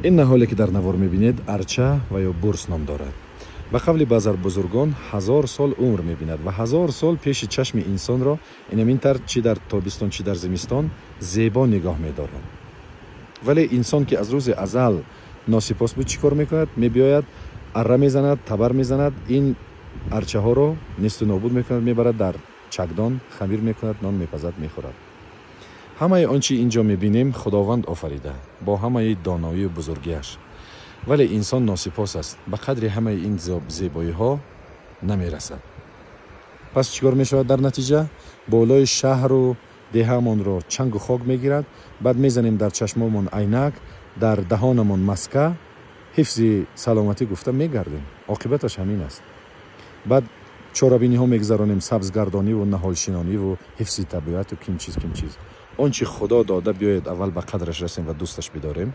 Ин наҳоле, ки дар навор мебинед, арча ва ё бурс ном дорад. Ба қавли баъзар бузургон, 1000 сол умр мебинад ва 1000 сол пеши чашми инсонро инамин тар, чӣ дар тобистон, чӣ дар зимистон, зебо нигоҳ медорад. Вале инсон, ки аз рӯзи азал носипос буд, чӣ кор мекунад? Мебиёяд, арра мезанад, табар мезанад, ин арчаҳоро несту нобуд мекунад, мебарад, дар чакдон хамир мекунад, нон мепазад, мехӯрад. Ҳамаи он чи ин ҷо мебинем, Худованд офарида бо ҳамаи доноию бузургиаш, вале инсон носипос аст, ба қадри ҳамаи ин зебоиҳо намерасад. Пас чӣ кор мешавад дар натиҷа? Болои шаҳру деҳаамонро чангу хок мегирад. Баъд мезанем дар чашмомон айнак, дар даҳонамон маска, ҳифзи саломатӣ гуфта мегардем. Оқибаташ ҳамин аст. Баъд чорабиниҳо мегузаронем, сабзгардониву наҳолшинониву ҳифзи табиату ким чиз, ким чиз. Он чи Худо дода, биёед, аввал ба қадраш расем ва дӯсташ бидорем.